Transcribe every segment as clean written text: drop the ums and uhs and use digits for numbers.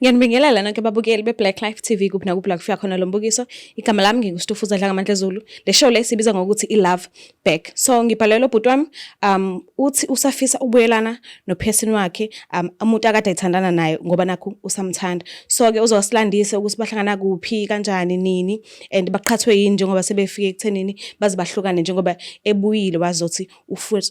Ngiyanibingelela nonke babukeli be-Black Life TV kuphi nakuphi la kufika khona lo mbukiso. Igama lami nginguStufuza Dlangamandla Zulu. Le show le sibiza ngokuthi i-Love Back. So ngibhalele ubhuti wami uthi usafisa ukubuyelana nophesini wakhe umuntu akade ethandana naye ngoba nakhu usamthanda. So ke uzosilandisa ukuthi bahlangana kuphi kanjani nini and baqhathwe yini njengoba sebefike ekuthenini baze bahlukane njengoba ebuyile wazothi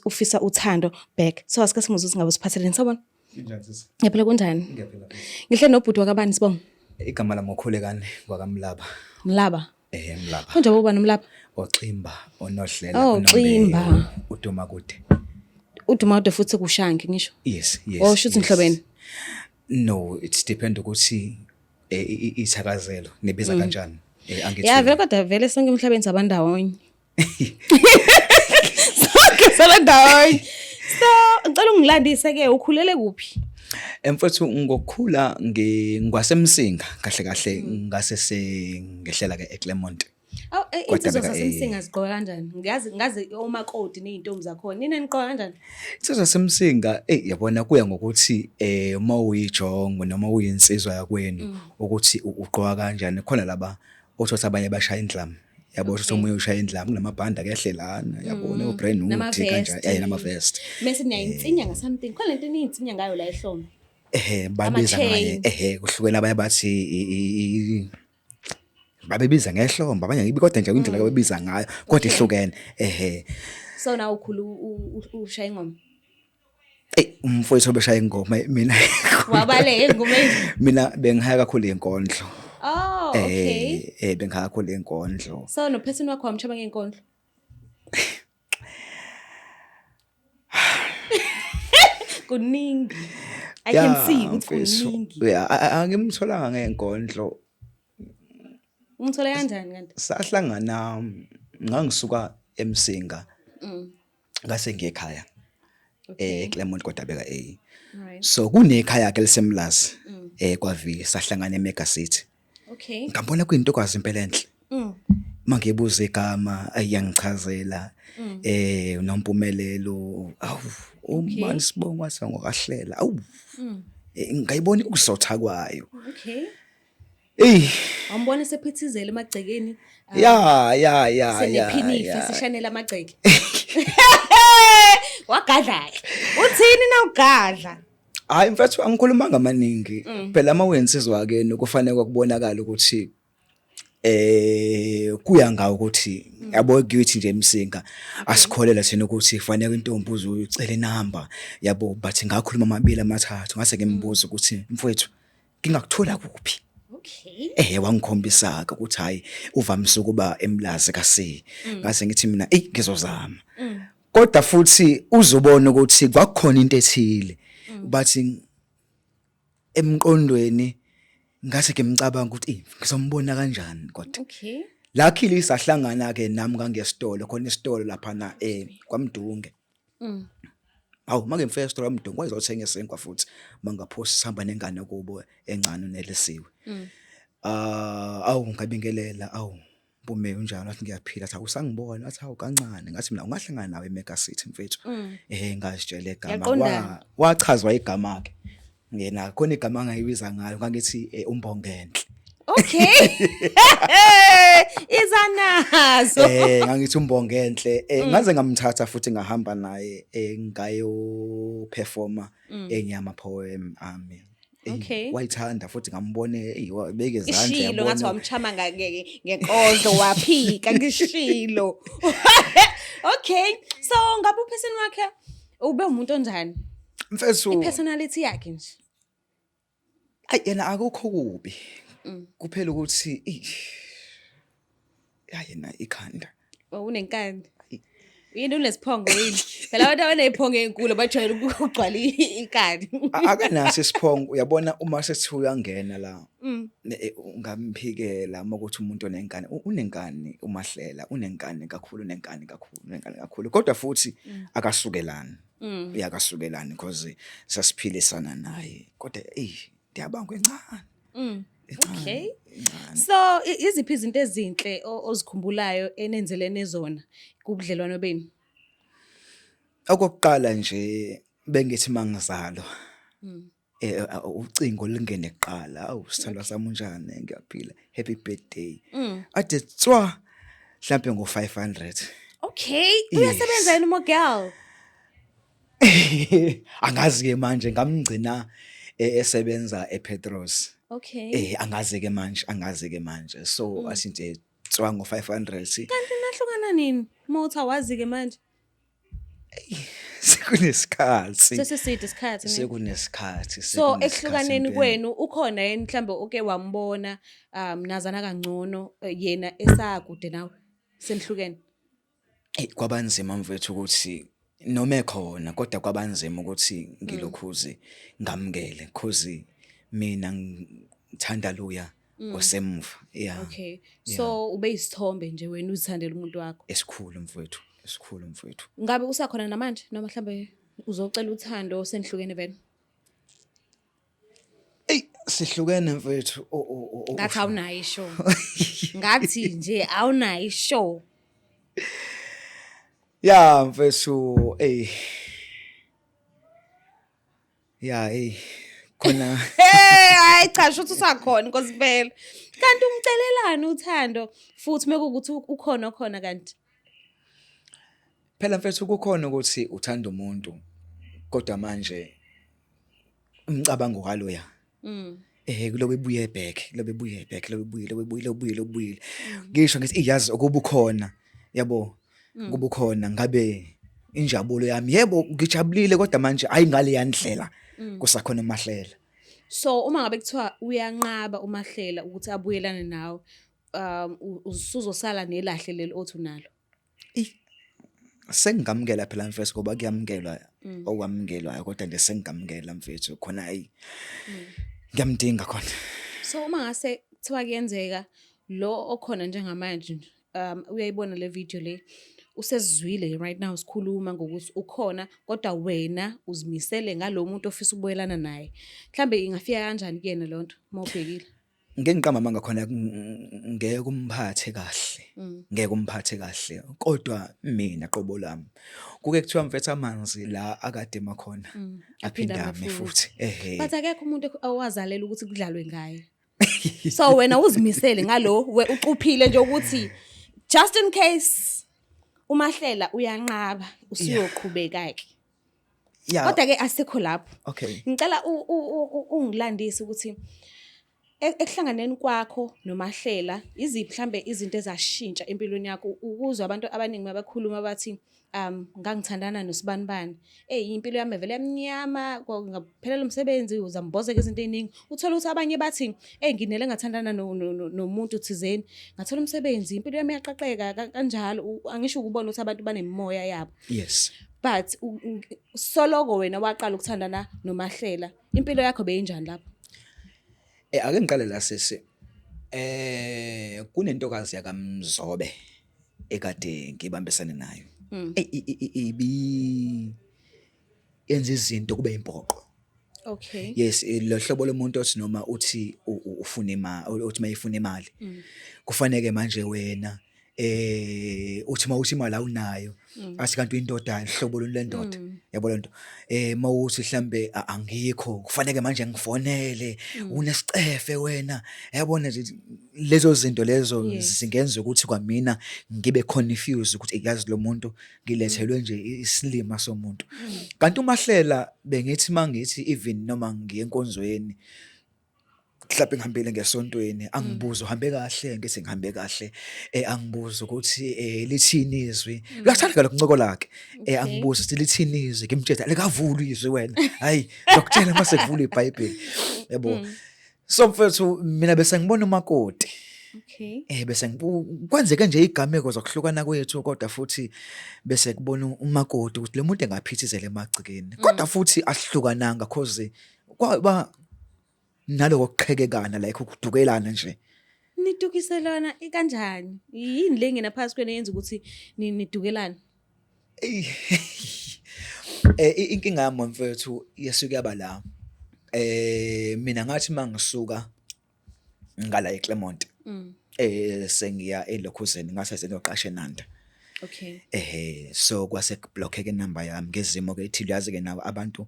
ufisa uthando back. So asike simuzwe ukuthi ngabe usiphatheleni sawubona. Kunjani sisi? Ngiyaphila kunjani? Ngiyaphila. Ngihle nobhuti wakabani sibonga? Igama lami uKhulekani kwaKamlaba. Mlaba. Eh Mlaba. Konje ubani uMlaba? Oximba, onohlela, Oh, Ximba. Uduma kude. Uduma kude futhi kushange ngisho. Yes. Oh shuthi nhlobene. No, it's depend ukuthi ithakazelo nibiza kanjani. Eh angithi. Ya vele kodwa vele sonke emhlabeni sabandawonye. Sonke sabandawonye. So, ngicela ungilandise ke ukhulele kuphi? Mfethu ngokukhula ngwasemsinga kahle kahle ngase sengehlela ke eClermont. Aw insizwa zasemsinga zigqoka kanjani? Ngiyazi ngazi omakoti nezintombi zakhona. Nina niqoka kanjani? Insizwa zasemsinga eh yabona kuya ngokuthi eh uma uyijongo noma uyinsizwa yakwenu ukuthi ugqoka kanjani khona laba othothi abanye bashaya indlamu. Yabo okay. Omunye ushaya indlamu kunamabhanda kuyehlelana yabona mm. ubrand new kanjani eh nama vest. Mase niyayinsinya nga something. Khona lento eniyinsinya ngayo la ehlombe. Ehhe babiza ngaye ehhe kuhlukene abanye bathi babebiza ngehlombe abanye ngibi kodwa nje indlela ababiza ngayo kodwa ihlukene ehhe. So na ukhulu ushaya ingoma. Ey umfowethu obeshaya ingoma mina wabaleka engomeni mina bengihaya kakhulu inkondlo. Oh okay. Eh bengihaya kakhulu inkondlo. So no person wakho wamchaba ngenkondlo. Kuningi. I can see ukuthi kuningi. Yeah, angimtholanga ngenkondlo. Umthole kanjani kanti? Sahlangana ngangisuka eMsinga. Ngase ngiye ekhaya. Eh Clermont kodabeka A. So kunekhaya ke lisemlazi eh kwa V sahlangana eMega City. Okay. Ngambona kuyintokazi impela enhle. Mangibuza igama ayangichazela eh uNompumelelo awu umani sibongo wathi ngokahlela awu. Ngayibona ukuzotha kwayo. Okay. Ey. Wambona sephithizela emagcekeni. Ya ya ya ya. Senephinifa sishanela amagceke. Wagadla ke. Uthini na ugadla? Hayi mfethu angikhulumanga amaningi. Phela uma uyensizwa ke kufanele kubonakala ukuthi eh kuya ngawo ukuthi yabo kuyithi nje emsinga asikholela thina ukuthi kufanele intombi uzucela inamba yabo but ngakhuluma amabili amathathu ngase ngimbuza ukuthi mfowethu ngingakuthola kuphi. Okay. Eh wangikhombisa ke ukuthi hayi uvamise ukuba emlazi ka C. Ngase ngithi mina ey ngizozama. Kodwa futhi uzobona ukuthi kwakukhona into ethile. Bathi emqondweni ngase ngimcabanga ukuthi ey ngizombona kanjani kodwa. Okay. Luckily sahlangana ke nami ngangesitolo khona isitolo lapha na eh kwaMdunge. Hawu make ngifika esitolo kwaMdunge wayezothenga isinkwa futhi mangaphosi sihamba nengane kubo encane unelisiwe. Ah awu ngabingelela awu Mpume unjani wathi ngiyaphila athi awusangibona wathi awu kancane ngathi mina ungahlangana nawe eMega City mfethu. Eh ngazitshela igama Yaqondana. wachazwa igama ke. Yena khona igama angayibiza ngalo ngangithi uMbongenhle. Okay. Izanazo. Eh ngangithi uMbongenhle ngaze ngamthatha futhi ngahamba naye ngayo performa enyama poem ami. Okay. Wayithanda futhi ngambone eyi wabeka izandla Ishilo ngathi yabona. wamchama ngenkondlo waphika ngishilo. Okay. So ngabe upheseni wakhe ube umuntu onjani? Mfethu I-personality yakhe nje. Ayi yena akukho kubi. Kuphela ukuthi ya yena ikhanda. Oh, unenkani. Yini unesiphongo yini? Phela abantu abaneziphongo ezinkulu bajwayele ukugcwala inkani. Akanaso isiphongo uyabona uma sethiwa uyangena la. Ungamphikela uma ukuthi umuntu onenkani unenkani umahlela unenkani kakhulu unenkani kakhulu unenkani kakhulu kodwa futhi akasukelani. Uyakasukelani because sasiphilisana naye kodwa ey ndiyabanga encane. Okay. So iziphi izinto ezinhle ozikhumbulayo enenzelene zona kubudlelwano benu? Okokuqala nje bengithi mangizalwa. Ucingo lingene kuqala, "Awu sithandwa sami, unjani? Ngiyaphila, happy birthday." Ade tswa mhlambe ngo-500. Okay, uyasebenza yena uMogel? Angazi ke manje, ngamgcina esebenza ePetros. Angazi ke manje, angazi ke manje, so asinje tswa ngo-500. Kanti nahlukana nini? Mawuthi awazi ke manje. Sekunesikhathi. Sesiside isikhathi, ne? Sekunesikhathi. So sekunesikhathi ekuhlukaneni impela. kwenu ukhona yini mhlambe uke wambona nazana kangcono, yena esakude nawe senihlukene? Eyi, kwabanzima mfethu ukuthi noma ekhona, kodwa kwabanzima ukuthi ngilokhuze ngamukele, cause mina ngithanda luya osemuva, yeah. Okay. So ube isithombe nje wena uzithandela umuntu wakho. Esikhulu mfethu, esikhulu mfethu. Ngabe usakhona namanje noma mhlambe uzocela uthando senihlukene vele? Eyi, sihlukene mfethu. Ngathi awunayo ishow. Ngathi nje awunayo ishow. Ya mfethu, ey, ya, ey, khona. Hey, hayi cha, shuthi usakhona Nkosi phela. Kanti umcelelani uthando futhi mekukuthi ukhona khona kanti? Phela mfethu, kukhona ukuthi uthanda umuntu, kodwa manje umcabango kaloya kulobe ebuye back, lobe ebuye back, lobe ebuye, lobe ebuye, lobe ebuye, lobe ebuyile. Ngisho ngithi iyazi ukuba ukhona, yabo, kuba ukhona ngabe injabulo yami, yebo ngijabulile, kodwa manje hayi ngale yandlela, kusakhona amahlela. So uma ngabe kuthiwa uyanqaba uMahlela ukuthi abuyelane nawe, usuzosala nelahle leli othi unalo? Sengingamukela phela mfethu, ngoba kuyamukelwa okwamukelwayo, kodwa nje sengingamukela mfethu, khona ayi, ngiyamdinga khona. So uma ngase kuthiwa kuyenzeka lo okhona njengamanje nje, uyayibona le video le, usezwile right now sikhuluma ngokuthi ukhona, kodwa wena uzimisele ngalo muntu ofisa ukubuyelana naye, mhlambe ingafika kanjani kuyena lonto mawubhekile? Ngeke ngiqamba amanga khona, ngeke umphathe kahle, ngeke umphathe kahle, kodwa mina qobo lami kuke kuthiwa mfethu amanzi la akade emakhona aphinde aphinde ame ame futhi. futhi, ehe. But akekho umuntu owazalela ukuthi kudlalwe ngaye, so wena uzimisele ngalo, ucuphile nje ukuthi just in case uMahlela uyanqaba, usuyoqhubeka ke. Kodwa ke asikho lapho. Ngicela ungilandise ukuthi ekuhlanganeni kwakho noMahlela, iziphi mhlambe izinto ezashintsha empilweni yakho, ukuzwa abantu abaningi mabakhuluma bathi ngangithandana nosibanibani, hey, impilo yami vele yamnyama, ngaphelelwa umsebenzi, uzambozeka izinto eziningi. Uthola ukuthi abanye bathi, hey, nginele ngathandana nomuntu thizeni, ngathola umsebenzi, impilo yami yaqaqeka kanjalo. Angisho ukubona ukuthi abantu banemimoya yabo. But soloko wena waqala ukuthandana noMahlela, impilo yakho beyinjani lapho? Ake ngiqale la sisi. Kunentokazi yakaMzobe ekade ngibambisane nayo. Ibi yenza izinto kube impoqo. Yes, lo hlobo lomuntu othi noma uthi ufuna imali, uthi mayifuna imali. Kufanele manje wena uthi mawuthi imali awunayo, athi kanti uyindoda hlobo lolu lendoda, yabo lento. Mawuthi mhlambe angikho, kufanele manje ngifonele, unesicefe wena, yabona nje lezo zinto lezo zingenza ukuthi kwamina ngibe confused ukuthi yazi lo muntu ngilethelwe nje isilima somuntu. Kanti uMahlela bengithi mangithi even noma ngiye enkonzweni, mhlawumbe ngihambile ngesontweni, angibuze uhambe kahle, ngithi ngihambe kahle, angibuze ukuthi lithini izwi. Uyathanda ke lokuncokola ke, angibuze ukuthi lithini izwi, ngimtshela likavulwa izwi wena, hayi ngizokutshela mase kuvulwa iBhayibheli, yabo. So mfethu, mina bese ngibona umakoti. Bese kwenzeke nje igameko zokuhlukana kwethu, kodwa futhi bese kubona umakoti ukuthi lo muntu engaphithizela emagcekeni, kodwa futhi asihlukananga, cause kwaba naloko kuqhekekana, like ukudukelana nje. Nidukiselana kanjani? Yini le ngena phakathi kwenu eyenza ukuthi nidukelane? Eyi. Inkinga yami mfethu yesuke yaba la. Mina ngathi mangisuka ngala eClermont, sengiya elokhuzeni, ngase sengiyoqasha eNanda. So kwase kublockeka inamba yami ngezimo ke ethile, yazi ke nawe abantu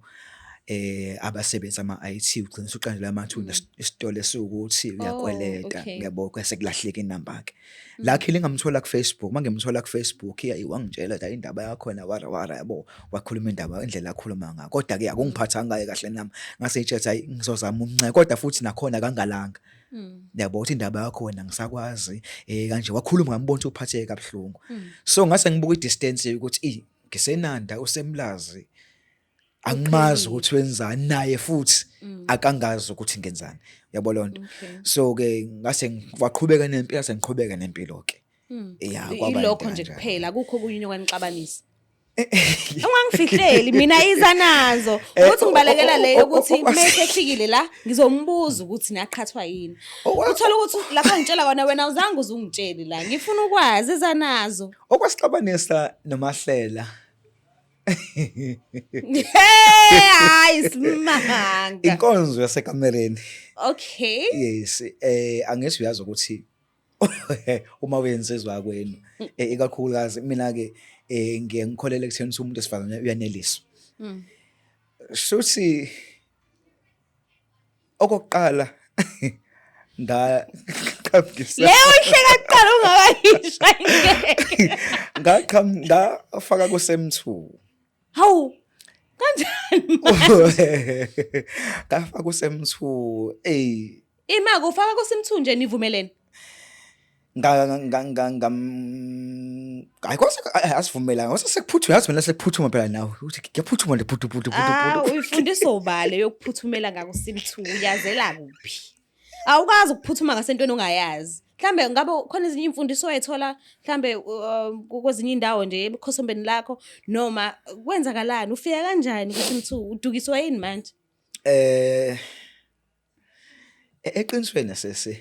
Abasebenzi ama-IT ugcina usuqanjelwa amathuna isitolo esiwukuthi Oh, uyakweleta okay. yabo, kwase kulahleka inamba ke. Luckily ngamthola ku Facebook, mangimthola ku Facebook iya wangitshela la indaba yakhona wara wara yabo, wakhuluma indaba indlela akhuluma ngayo. Kodwa ke akungiphathanga kahle nami, ngase ngitshela ukuthi hayi ngizozama umnce kodwa futhi nakhona kangalanga. Yabo ukuthi indaba yakhona ngisakwazi kanje wakhuluma ngambona ukuthi uphatheke kabuhlungu. So ngase ngibuka i-distance ukuthi i ngisenanda usemlazi angimazi ukuthi wenzani naye futhi akangazi ukuthi ngenzani yabo lonto. So ke ngase waqhubeka nempilo sengiqhubeka nempilo ke. Ya kwaba Ilokho into nje kanjalo. Kuphela akukho okunye okwanixabanisa. Ungangifihleli mina, iza nazo ukuthi ngibalekela le yokuthi mase efikile la ngizombuza ukuthi naqhathwa yini. Uthola ukuthi lapha ngitshela kona wena awuzange uze ungitshele la. Ngifuna ukwazi, iza nazo. Okwasixabanisa noMahlela Hey, hayi simanga. Inkonzo yasekamereni. Okay. Yes, angithi uyazi ukuthi uma wensizwa kwenu ikakhulukazi mina ke ngiye ngikholele ekutheni ukuthi umuntu esifazane uyaneliswa. Shuthi okokuqala ngaqhamukisa Leyo ihleka kuqala ungakayisho ngeke. Ngaqham ngafaka kusemthu. Hawu. Kanjani? Ngafaka kusemthu ey. Ima kufaka kusimthu nje nivumelene. Nga nga nga ngam hayi kwase asivumelanga kwase sekuphuthuma, yazi mina sekuphuthuma phela nawe uthi kuyaphuthuma nje phuthu phuthu phuthu. Ah, Phuthu. Uyifundisa ubale yokuphuthumela ngakusimthu, uyazela kuphi? Awukwazi ukuphuthuma ngasentweni ongayazi. Mhlambe ngabe khona ezinye imfundiso oyithola mhlambe kwezinye indawo nje ebukhosombeni lakho noma kwenzakalani, ufika kanjani kusimthu, udukiswa yini manje? Eqinisweni sesi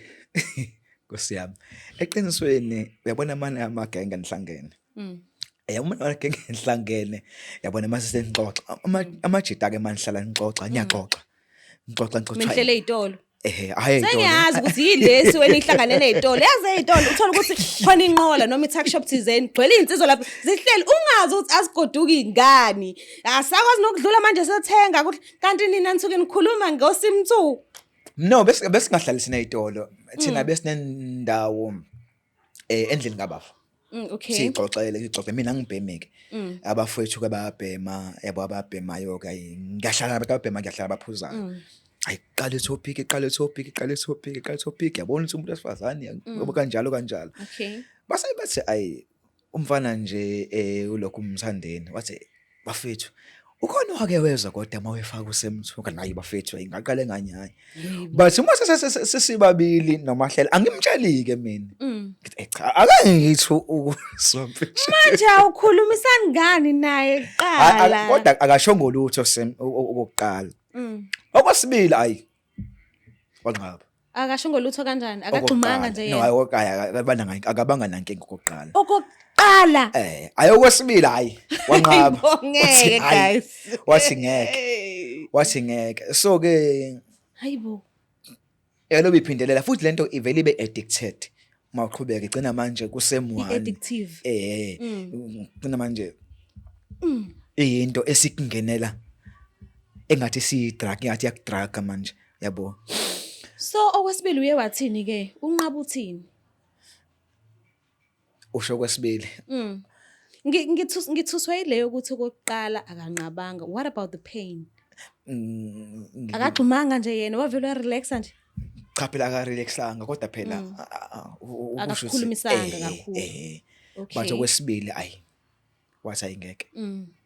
Nkosi yami, eqinisweni uyabona manje amagenge nihlangene. Yabona amagenge nihlangene, yabona mase senixoxa amajita ke manihlala nixoxa niyaxoxa. Nixoxa nixoxa. Menihlele ey'tolo. Ehe, hayi ey'tolo. Sengiyazi ukuthi yilesi wena ihlangane ney'tolo. Yazi ey'tolo uthola ukuthi khona inqola noma i-tuck shop thizeni gcwele iy'nsizwa lapho zihleli ungazi ukuthi azigoduki ngani. Asakwazi nokudlula manje sethenga kanti nina nisuke nikhuluma ngosimthu. No, bese besingahlali sina ey'tolo. Thina besinendawo endlini kababa. Sixoxele sixoxe mina ngibhemeke. Abafowethu ke bayabhema yabo, ababhemayo ke ayi ngiyahlala abantu ababhema ngiyahlala abaphuzayo. Ayi qala i-topic, qala i-topic, qala i-topic, qala i-topic, yabona ukuthi umuntu wesifazane yabo kanjalo kanjalo. Base bathi ayi umfana nje ulokhu umthandeni, wathi bafethu ukhona wake wezwa kodwa uma wefaka usemthuka nayi bafethu ayi ngaqale nganyanya. But uma sesibabili noMahlela angimtsheli ke mina. Ngithi cha ake ngithi ukuzwa mfethu. Manje awukhulumisani ngani naye kuqala? Kodwa akashongo lutho sem okokuqala. Okwesibili ayi wanqaba. Akasho ngolutho kanjani? Akagxumanga nje No, yena. Hayi okokuqala akabanga nankinga okokuqala. Okokuqala. Ayi okwesibili hayi wanqaba. Hayibo, ngeke, Wathi, hhayi, guys. wathi ngeke. Hey. Wathi ngeke. So ke Hayibo. Yalobe iphindelela futhi lento ivele ibe addicted. Mawuqhubeka igcina manje kusem1. I-addictive. Gcina manje iyinto esikungenela engathi siyi drug, engathi yakudrug manje yabo. So okwesibili uye wathini ke? Unqaba uthini? Usho kwesibili. Ngithuswa yileyo ukuthi okokuqala akanqabanga. What about the pain? Akagxumanga nje yena, wavele warelaxa nje. Cha phela akarelaxanga kodwa phela ukusho ukuthi, Akakukhulumisanga kakhulu. But okwesibili ayi wathi ayingeke.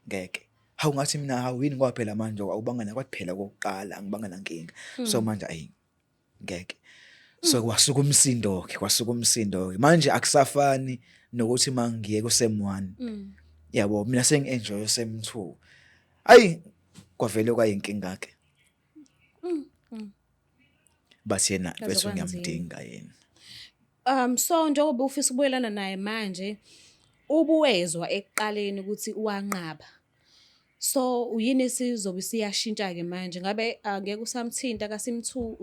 Ngeke. Hawu ngathi mina hawu yini ngoba phela manje awubanga na kwathi phela kokuqala angibanga nankinga. So manje ayi ngeke. So kwasuka umsindo ke, kwasuka umsindo ke. Manje akusafani nokuthi mangiye ku sem 1. Yabo mina sengi enjoy sem 2. Ayi kwavele kwayinkinga ke. Bathi yena Kwaze bese kwanzima. ngiyamdinga yena. So njengoba ufisa ukubuyelana naye manje ubuwezwa ekuqaleni ukuthi uwanqaba. So uyini esizobe siyashintsha ke manje, ngabe angeke usamthinta kasim 2,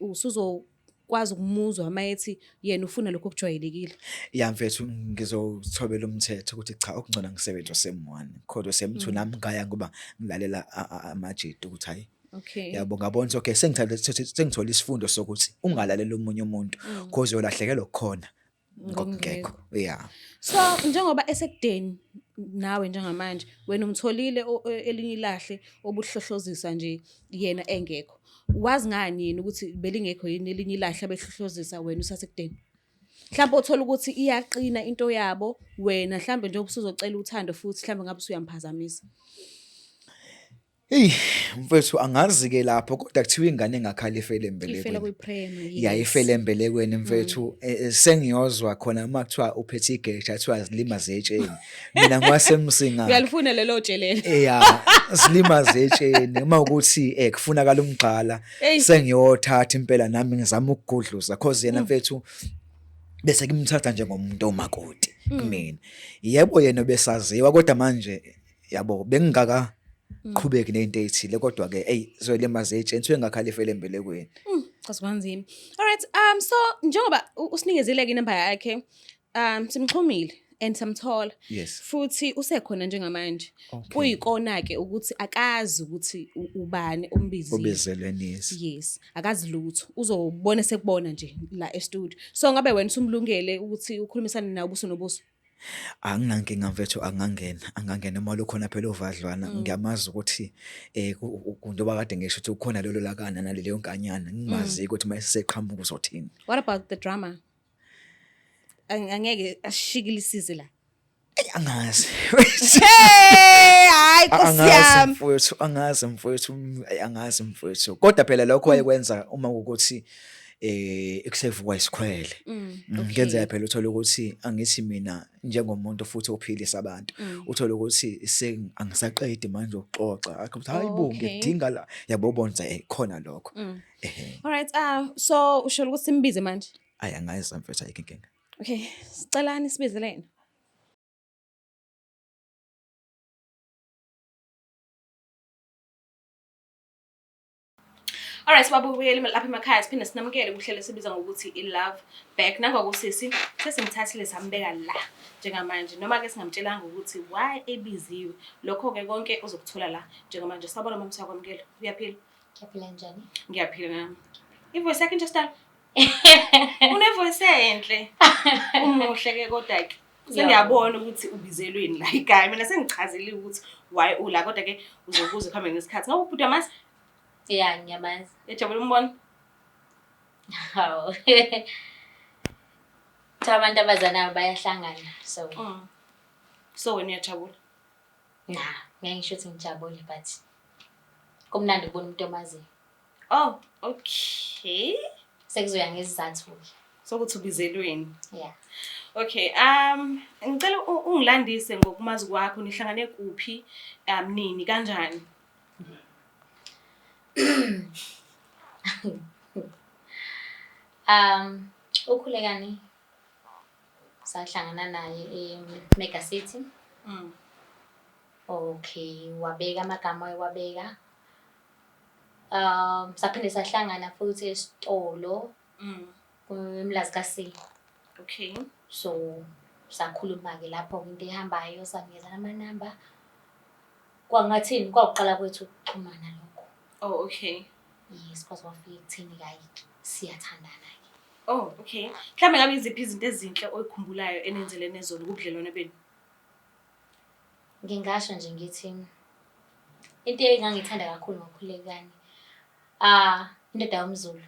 usuzo usukwazi ukumuzwa uma ethi yena ufuna lokho okujwayelekile? Ya mfethu, ngizothobela umthetho ukuthi cha, okungcono ngisebenze u-sem 1, kodwa sem 2 nami ngaya ngoba ngilalela amajita ukuthi hayi. Yabo, ngabona ukuthi okay, sengithathe sengithola isifundo sokuthi ungalalela omunye umuntu cause uyolahlekelwa okukhona ngokungekho, yeah. So njengoba esekudeni nawe njengamanje, wena umtholile elinye ilahle obuhlohlozisa nje yena engekho. Wazi ngani yena ukuthi belingekho yini elinye ilahle abehlohlozisa wena usasekudeni? Mhlawumbe uthola ukuthi iyaqina into yabo, wena mhlawumbe njengoba usuzocela uthando futhi mhlawumbe ngabe usuyamphazamisa. Eyi mfethu, angazi-ke lapho, kodwa kuthiwa ingane engakhala ifele Ifela embelekweni. kwi-prem. Ya, ifele embelekweni mfethu. Sengiyozwa khona uma kuthiwa uphethe igeja, kuthiwa zilima zetsheni. Mina ngwasemsinga. Uyalifuna lelo tshe lelo. Ya, zilima zetsheni. Uma ukuthi kufunakala umgxala, sengiyothatha impela nami ngizama ukugudluza cause yena mfethu bese kimthatha njengomuntu omakoti kumina. Yebo, yena besaziwa, kodwa manje yabo bengingaka qhubeki nezinto ezithile, kodwa ke ey, zolimaza etsheni, kuthiwe ngakhala ifele embelekweni. Cha, kwanzima. Alright, so njengoba usinikezile ke inamba yakhe, simxhumile and samthola. Futhi usekhona njengamanje. Kuyikona ke ukuthi akazi ukuthi ubani ombizile. Obizelwe nisi. Yes, akazi lutho. Uzobona sekubona nje la e-studio. So ngabe wena usumlungele ukuthi ukhulumisane naye ubuso nobuso? Anginankinga mfethu, angangena, angangena uma lukhona phela uvadlwana. Ngiyamazi ukuthi njengoba kade ngisho ukuthi ukhona lolo lakana naleleyo nkanyana, ngimazi ukuthi uma eseqhamuka uzothini. What about the drama? Angeke ashikilisize la. Eyi, angazi. Hey, hayi Nkosi Angazi yami. mfowethu, angazi mfowethu, eyi, angazi mfowethu. Kodwa phela lokho wayekwenza uma kuwukuthi kusevukwa isikhwele. Kuyenzeka phela uthole ukuthi angithi mina njengomuntu futhi ophilisa abantu, uthole ukuthi angisaqedi manje ukuxoxa, akhe ukuthi hayi bo, ngiyakudinga la. Yabo, ubone ukuthi khona lokho. Ehhe. All right, so usho ukuthi simbize manje? Ayi, angazi mfethu, ayikho inkinga. Okay, sicelani sibizele yena. Alright, sibabukeli lapha emakhaya, siphinde sinamukele kuhlelo esibiza ngokuthi i-Love Back. Nangokusisi sesimthathile sambeka la njengamanje, noma ke singamtshelanga ukuthi why ebiziwe. Lokho-ke konke uzokuthola la njengamanje. Sawubona mama, siyakwamukela. Uyaphila? Ngiyaphila, njani? Ngiyaphila nami. I-voice yakho intsha sidala. Une-voice enhle. Umuhle ke, kodwa ke sengiyabona ukuthi ubizelweni la ekhaya. Mina sengichazile ukuthi why ula, kodwa ke uzokuza ekuhambeni kwesikhathi. Ngabe ubhuti uyamazi? Ya, ngiyamazi. Ejabula umbona? Hawu. Kuthiwa abantu abazanayo bayahlangana. So, So wena uyajabula? Nah, ngeke ngisho ukuthi ngijabule, but kumnandi ukubona umuntu omaziyo. Oh, okay. Sekuzoya ngesizathu-ke. Sokuthi ubizelweni. Yeah. Okay, ngicela ungilandise ngokumazi kwakho, nihlangane kuphi, nini, kanjani? UKhulekani sahlangana naye e-Mega City. Okay, wabeka amagama wabeka. Saphinde sahlangana futhi esitolo eMlazi ka-C. So sakhuluma-ke lapho into ehambayo, sanikezana amanamba. Kwangathini kwawuqala kwethu ukuxhumana lokho. Oh, okay. Yes, kwaze kwafika ekutheni hayi, siyathandana-ke. Oh, okay. Mhlawumbe ngabe iziphi izinto ezinhle oyikhumbulayo enenzelene zona kubudlelwane benu? Ngingasho nje ngithi into engangithanda kakhulu ngoKhulekani, indoda yomZulu.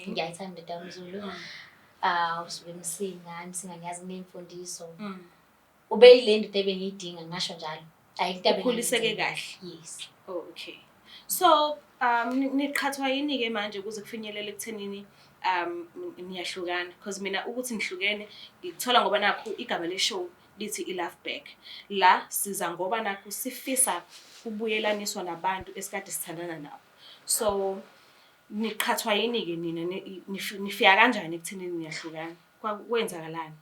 Ngiyayithanda indoda yomZulu. Usuke eMsinga, eMsinga ngiyazi kunemfundiso. Ube yile ndoda ebengiyidinga, ngingasho njalo. Ayikho into Ukhuliseke ebengiyidinga. kahle. Yes. Oh, okay. So, niqhathwa yini-ke manje ukuze kufinyelele ekuthenini niyahlukana? Because mina ukuthi nihlukene ngikuthola ngoba nakhu igama le-show lithi i-Love Back. La siza ngoba nakhu sifisa ukubuyelaniswa nabantu esikade sithandana nabo. So niqhathwa yini-ke nina, nifika kanjani ekuthenini niyahlukana? Kwenzakalani?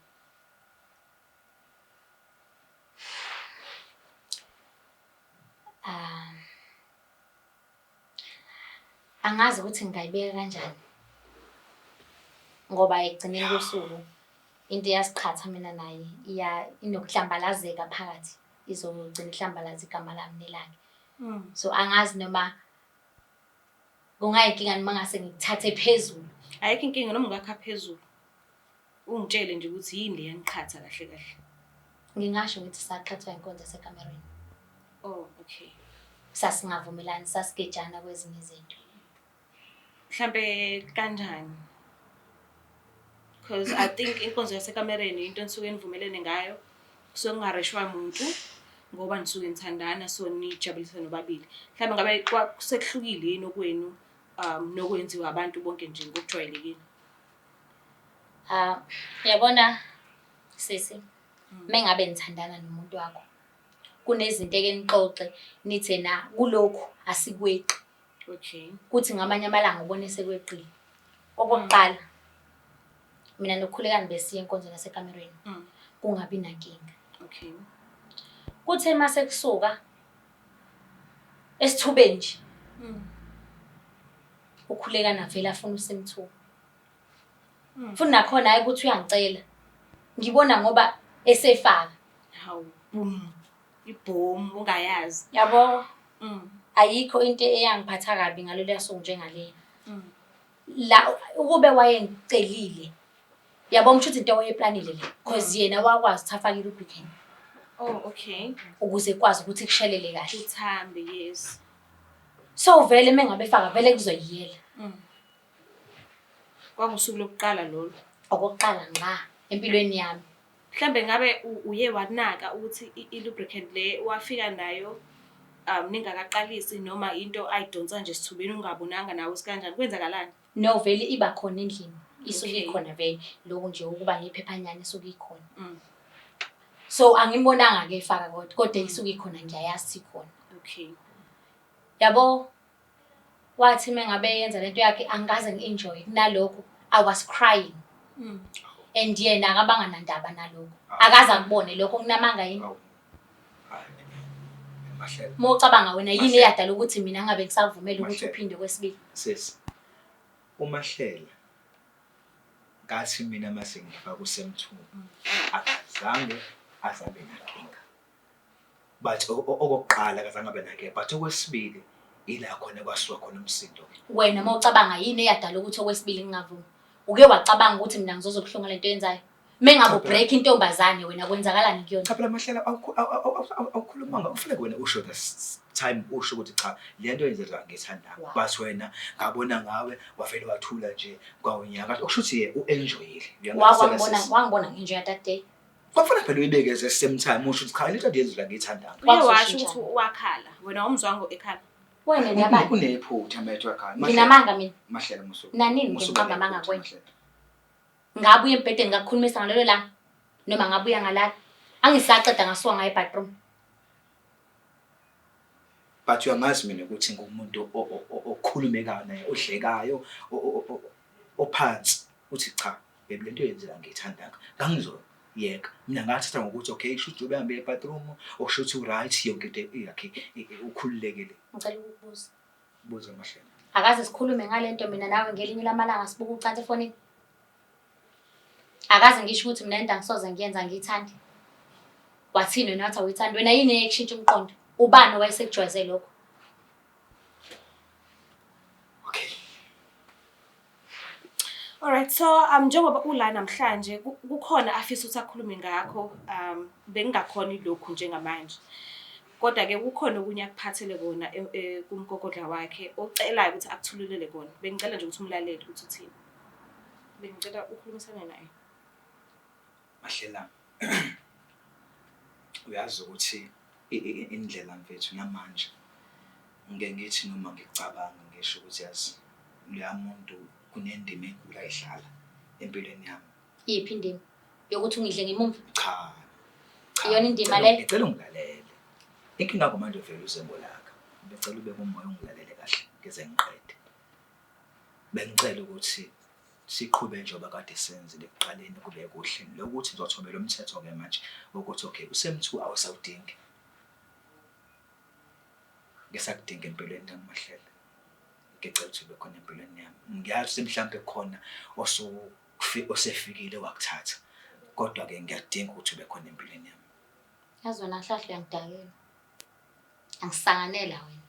Angazi ukuthi ngingayibeka kanjani. Ngoba ekugcineni kosuku into eyasiqhatha mina naye iya inokuhlambalazeka phakathi, izogcina ihlambalaza igama lami nelakhe. So angazi noma kungayinkinga noma ngase ngikuthathe phezulu. Ayikho inkinga noma ungakha phezulu. Ungitshele nje ukuthi yini le yaniqhatha kahle kahle. Ngingasho ngithi saqhathwa inkonzo yasekamerweni. Oh, okay. Sasingavumelani, sasigejana kwezinye izinto. Mhlambe kanjani? Because I think inkonzo yasekamereni into enisuke nivumelene ngayo. Kusuke kungareshwa muntu ngoba nisuke nithandana, so nijabulisa nobabili. Mhlambe ngabe sekuhlukile yini okwenu nokwenziwa abantu bonke nje ngokujwayelekile? Ah, uyabona sisi, mengabe nithandana nomuntu wakho, kunezinto eke nixoxe nithe na kulokhu asikweqi. Kuthi ngamanye amalanga ubone sekweqile. Okokuqala, mina noKhulekani besiya enkonzweni yasekamerweni, kungabi nankinga. Kuthe mase kusuka esithubeni nje, uKhulekani avele afuna uSimthuba. Futhi nakhona hhayi ukuthi uyangicela, ngibona ngoba esefaka. Hawu, boom. Ibhomu ungayazi. Yabo, ayikho into eyangiphatha kabi ngaloluya suku njengaleyo. La ukube wayengicelile, yabo, ngisho ukuthi into wayeplanile le, cause yena wakwazi ukuthi afake i-lubricant Oh, okay. ukuze kwazi ukuthi kushelele kahle. Uthambe, yes. So vele mengabe efaka vele kuzoyiyela. Kwakusuku lokuqala lolo. Okokuqala ngqa empilweni yami. Mhlambe ngabe uye wanaka ukuthi i-lubricant le wafika nayo ningakaqalisi, noma into ayidonsa nje esithubeni ungabonanga nawe ukuthi kanjani, kwenzakalani? No, vele iba khona endlini. Isuke ikhona vele. Lokhu nje ukuba nephephanyana isuke ikhona. So angimbonanga ke efaka kodwa isuke ikhona, ngiyayazi ikhona. Yabo, wathi mengabe yenza lento yakhe angikaze ngi-enjoy kunalokho, I was crying. And yena akabanga nandaba nalokho. Akaze akubone lokho, kunamanga yini? Awu. Hayi, Mahlela. Uma ucabanga wena yini Mahlela. eyadala ukuthi mina ngabe ngisakuvumela ukuthi Mahlela. uphinde kwesibili? Sisi, uMahlela ngathi mina mase ngifaka usemthungu akazange azabe nankinga. But okokuqala akazange abe nankinga, but okwesibili ila khona kwasuka khona umsindo ke. Wena uma ucabanga yini eyadala ukuthi okwesibili ngingavumi? Uke wacabanga ukuthi mina ngizoze ubuhlungu lento oyenzayo? Mengabe ubreak intombazane wena kwenzakalani kuyona? Cha phela Mahlela, awukhulumanga, ufuneke wena usho this time, usho ukuthi cha, le nto yenzeka ngiyithandanga. But wena ngabona ngawe wavele wathula nje kwawunyaka, okusho ukuthi ye u-enjoyile. Wangibona, wangibona ngi-enjoya that day. Kwakufanele phela uyibeke the same time usho ukuthi cha, le nto yenzeka ngiyithandanga. Uye washo ukuthi wakhala, wena awumzwanga ekhala. Wena niyabani? Unephutha methu ekhaya. Nginamanga mina. Mahlela musu. Nanini ngiqamba amanga kuwena? Ngabuya embhedeni ngakukhulumisa ngalelo langa noma ngabuya ngalala. Angisaqeda ngasuka ngaye bathroom. But uyangazi mina ukuthi ngumuntu okhulumekayo naye, odlekayo, ophansi, uthi cha baby lento yenzeka ngiyithandanga, ngangizoyeka mina, ngathatha ngokuthi okay, kusho ukuthi ubehambe ebathroom, okusho ukuthi u-right, yonke into yakhe ukhululekile. Ngicela ukukubuza. Buza Mahlela. Akaze sikhulume ngalento mina nawe ngelinye lamalanga sibuka ucansi efonini. Akaze ngisho ukuthi mina into angisoze ngiyenza ngiyithande. Wathini wena, wathi awuyithandi wena, yini eyekushintsha umqondo? Ubani owayesekujwayeze lokho? Okay. Alright, so njengoba ula namhlanje kukhona afisa ukuthi akhulume ngakho, bengingakhoni lokhu njengamanje. Kodwa ke kukhona okunye akuphathele kona kumgogodla wakhe ocelayo ukuthi akuthululele kona. Bengicela nje ukuthi umlalele ukuthi uthini. Bengicela ukhulumisane naye. Mahlela, uyazi ukuthi indlela mfethu namanje ngike ngithi noma ngicabanga ngisho ukuthi yazi loya muntu kunendima enkulu ayidlala empilweni yami. Iyiphi indima? Yokuthi ungidle ngemumva? Cha. Cha. Iyona indima le? Ngicela ungilalele. Inkinga yakho manje vele uze ngolaka. Ngicela ubeke umoya ungilalele kahle ngize ngiqede. Bengicela ukuthi siqhube njengoba kade senzile ekuqaleni kube kuhle. Lokuthi ngizothobela umthetho-ke manje ukuthi okay usemthu awusawudingi. Ngisakudinga empilweni yami Mahlela. Ngicela ukuthi ube khona empilweni yami. Ngiyazi ukuthi mhlampe khona osu Osefikile wakuthatha. Kodwa-ke ngiyadinga ukuthi ube khona empilweni yami. Yazi wena hlahla uyangidakela. Angisanganela wena.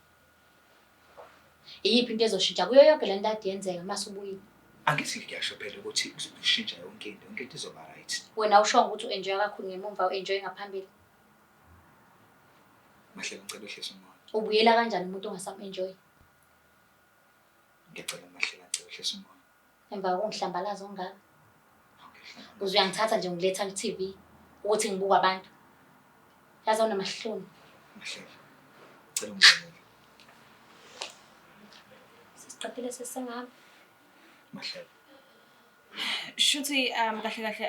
Iyiphi into ezoshintsha kuyo yonke le nto ade yenzeka uma usubuyile? Angithi ngiyasho phela ukuthi kuzoshintsha yonke into, yonke into izoba right. Wena ushongo ukuthi u-enjoya kakhulu ngemumva u-enjoye ngaphambili. Mahlelo ngicela uhlise umoya. Ubuyela kanjani umuntu ongasam-enjoyi? Ngiyacela Mahlela ngicela uhlise umoya. Emva kokungihlambalaza ongaka. Uze uyangithatha nje ngiletha ku-TV ukuthi ngibukwe abantu. Yazi awunamahloni. Mahlela. Ngicela ungilalele. Sesiqedile sesingahamba. Mahlela. Shuthi kahle kahle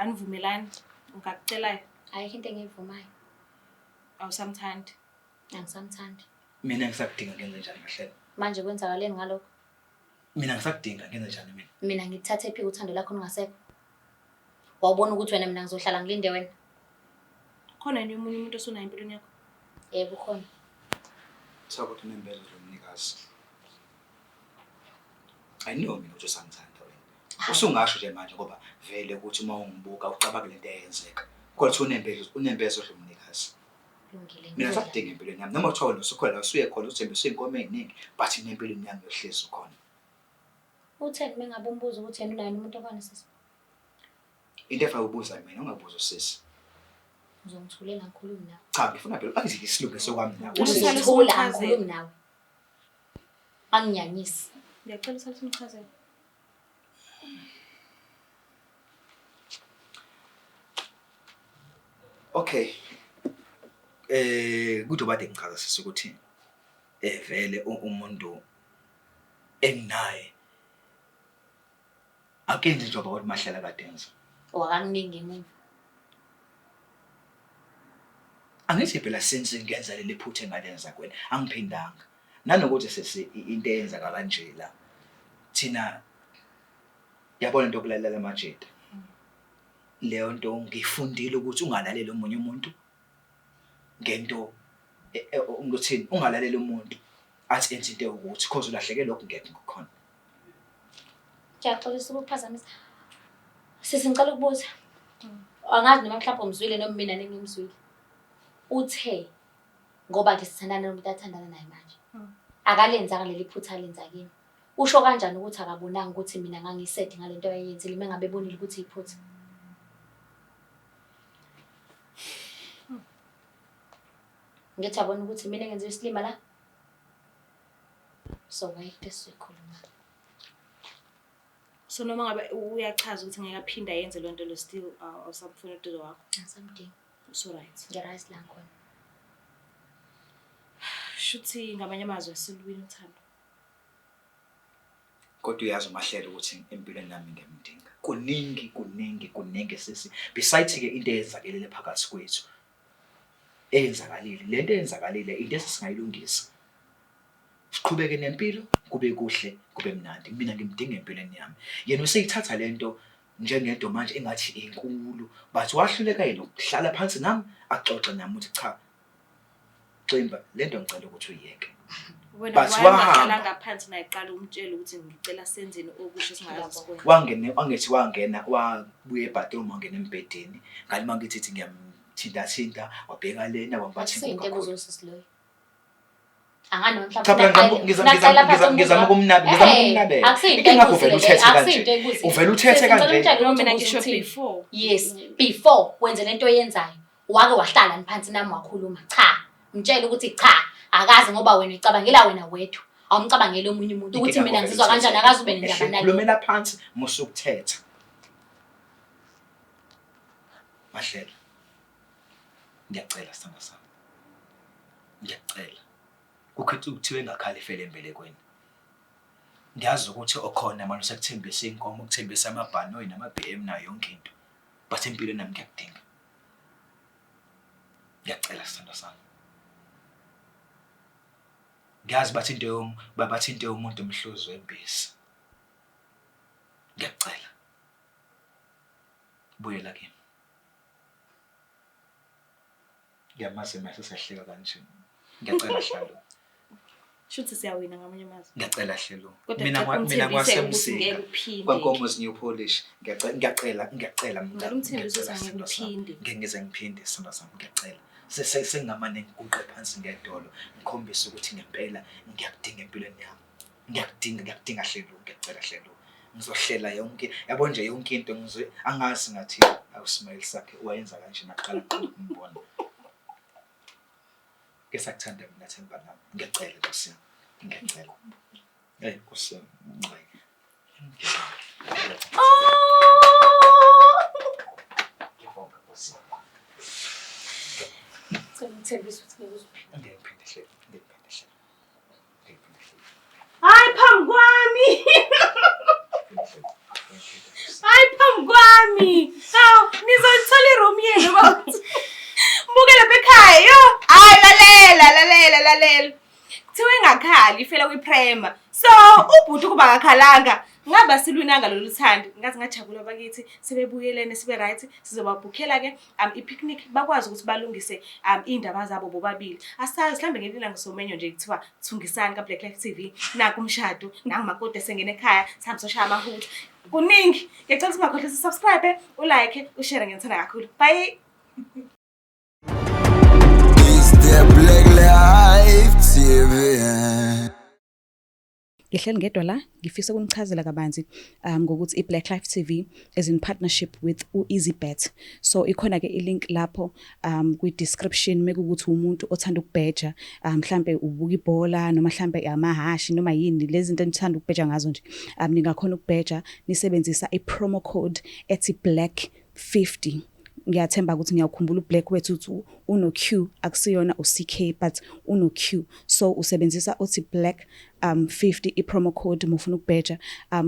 anivumelani ngakucelayo. Ayikho into engiyivumayo. Awusamthandi. Angisamthandi. Mina ngisakudinga ngenze njani Mahlela? Manje kwenzakaleni ngalokho? Mina ngisakudinga ngenze njani mina? Mina ngikuthathe phi uthando lakho lungasekho? Wawubona ukuthi wena mina ngizohlala ngilinde wena? Khona yini omunye umuntu osunayo empilweni yakho? Yebo ukhona. Kuthiwa kodwa unembeza lo mnikazi. I know mina ukuthi usangithanda wena. Usungasho nje manje ngoba vele ukuthi uma ungibuka ucabange lento eyenzeka. Kodwa kuthiwa unembeza unembeza lo mnikazi. Kulungile. Mina ngisakudinga empilweni yami. Noma kuthiwa wena usukhona la usuye khona uthembise iy'nkomo ey'ningi but mina empilweni yami uyohlezi ukhona. Utheni uma ngabe umbuza ukuthi yena unaye umuntu okhona sisi? Into efake ubuza mina ungabuza usisi. Uzongithulela ngikhulumi nawe. Cha ngifuna phela angithi isilungiso kwami nawe. Usisi. Usisi. Uzothula Usamchazela. angikhulumi nawe. Anginyanyisi. Ngiyacela usale usumchazela. Okay. Kuthi bade ngichaza sisi ukuthi vele umuntu enginaye akenzi njengoba kodwa Mahlela kade enza. Wakakuningi emuva. Angithi phela since ngenza leli phutha engalenza kuwena angiphindanga. Nanokuthi sisi into eyenzakala nje la thina yabona into yokulalela amajita. Leyo nto ngifundile ukuthi ungalaleli omunye umuntu ngento ngokuthini ungalaleli umuntu athi enze into ewukuthi cause ulahleke lokhu ngekho ngokukhona. Ngiyaxolisa ukukuphazamisa. Sisi ngicela ukubuza. Angazi noma mhlawumbe umzwile noma mina nengimzwile. Uthe ngoba nje sithandana nomuntu athandana naye manje. Akalenzanga leli phutha alenza kimi. Usho kanjani ukuthi akabonanga ukuthi mina ngangisede ngalento ayeyenzile uma ngabe ebonile ukuthi iphutha? Ngithi yabona ukuthi mina engenziwa isilima la. So ayikho into esizoyikhuluma. So noma ngabe uyachaza ukuthi ngeke aphinde ayenze loo nto lo still awusamfuni eduze wakho. Angisamdingi. So right. Ngi-right la ngikhona. Shuthi ngamanye amazwi asilwini uthando. Kodwa uyazi uMahlela ukuthi empilweni nami ngiyamdinga. Kuningi kuningi kuningi sisi. Besides ke into eyenzakelele phakathi kwethu. Eyenzakalile. Lento eyenzakalile into esingayilungisa. Siqhubeke nempilo kube kuhle kube mnandi. Mina ngimdinga empilweni yami. Yena useyithatha lento njengento manje engathi inkulu but wahluleka yena ukuhlala phansi nami axoxe nami ukuthi cha Ximba lento ngicela ukuthi uyiyeke. Wena But why wahamba. ungaqalanga phansi naye qala umtshele ukuthi ngicela senzeni okusho singazi sikwenza. Wangena wangethi wangena wabuya ebathroom wangena embhedeni ngathi mangithi thi ngiyamthinta thinta wabheka lena wambathinta Akusiyo into kakhulu. ebuzwa usisi loyo. Angani noma Cha mhlawumbe phela ngizama ngizama ukumnabela. Akusiyo into Inkinga yakho uvele ebuzile uthethe leyo, kanje. akusiyo into ebuzile. Uvele uthethe Sisi, ngicela kanje. umtshele No ukuthi mina ubuza ngisho uthini. before. Yes, before wenze lento oyenzayo, wake wahlala phansi nami wakhuluma. Cha, mtshele ukuthi cha, akazi ngoba wena ucabangela wena wedwa. Awumcabangeli omunye umuntu ukuthi Inkinga mina yakho uvele ngizizwa kanjani uthethe. akazi ube nendaba Ehle, nale. Khulumela phansi musukuthetha. Mahlela. Ngiyacela sithanda sami. Ngiyacela. Kukhetha ukuthiwe engakhali ifele embelekweni. Ngiyazi ukuthi okhona manje usekuthembisa inkomo, ukuthembisa amabhanoyi nama-BM nayo yonke into. But empilweni nami ngiyakudinga. Ngiyacela sithanda sami. Ngiyazi bathi into yom bathi into yomuntu umhluzi wempisi. Ngiyacela. Buyela kimi. Ngiyamazi mase sehleka kanje. Ngiyacela Hlalo. Shuthi siyawina ngamanye amazwi. Ngiyacela Hlelo. Kodwa Mina ngicela mina umthembise ukuthi kwasemsinga. ngeke uphinde. Kwankomo's new polish. Ngiyacela ngiyacela ngiyacela mntana. Ngicela umthembise Ngiyacela, ukuthi angeke sithandwa sami. uphinde. Ngeke ngize ngiphinde sithandwa sami ngiyacela. Sengingamane ngiguqe phansi ngedolo ngikhombise ukuthi ngempela ngiyakudinga empilweni yami. Ngiyakudinga ngiyakudinga Hlelo ngiyacela Hlelo. Ngizohlela yonke yabo nje yonke into ngizwe angazi ngathi awusmile sakhe wayenza kanje naqala ukumbona. Ke sakuthanda mina Themba lami. Ngiyacela Nkosi yami. Ngiyacela. Eh Nkosi yami. Ngiyacela. Oh! Ngiyabonga Nkosi yami. Ngicela umthembise ukuthi ngeke uze uphinde. Ngeke ngiphinde Hlelo. Ngeke ngiphinde Hlelo. Ngeke ngiphinde Hlelo. Hayi phambi kwami. Ngeke ngiphinde Hlelo. Hayi phambi kwami. Hawu, nizoyithola iroom yenu bathi. Buke lapha ekhaya yo. Hayi lalela lalela lalela. Kuthiwa ingakhali ifela kwiprema. So ubhuti kuba akakhalanga ngaba silwinanga lolu thando. Ngathi ngajabula bakithi sebebuyelene sibe right sizobabhukhela ke i-picnic bakwazi ukuthi balungise iy'ndaba zabo bobabili. Asazi mhlambe ngelinye ilanga somenyo nje kuthiwa thungisani ka-Black Life TV naku umshado nangu makoti esengena ekhaya sihambe soshaya amahutha. Kuningi. Ngiyacela ukuthi ungakhohlwa subscribe, ulike, ushare ngiyithanda kakhulu. Bye. It's the Black Life TV. Ngihleli ngedwa la ngifisa ukunichazela kabanzi ngokuthi i-Black Life TV is in partnership with u-EasyBet. So ikhona ke i-link lapho kwi-description mekuwukuthi umuntu othanda ukubheja mhlambe ubuka ibhola noma mhlambe amahashi noma yini lezi zinto enithanda ukubheja ngazo nje. Ningakhona ukubheja nisebenzisa i-promo code ethi black 50. Ngiyathemba ukuthi ngiyawukhumbula uBlack wethu uthi uno Q akusiyona uCK but uno Q. So usebenzisa uthi black 50 i-promo code mufuna ukubheja.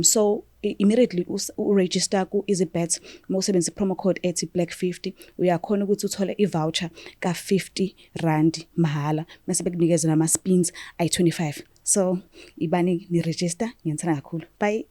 So immediately uregister ku EasyBet mawusebenzisa i-promo code ethi black 50 uyakhona ukuthi uthole i-voucher ka 50 rand mahala mase bekunikeza nama spins ayi 25. So ibani ni register ngiyithanda kakhulu. Bye.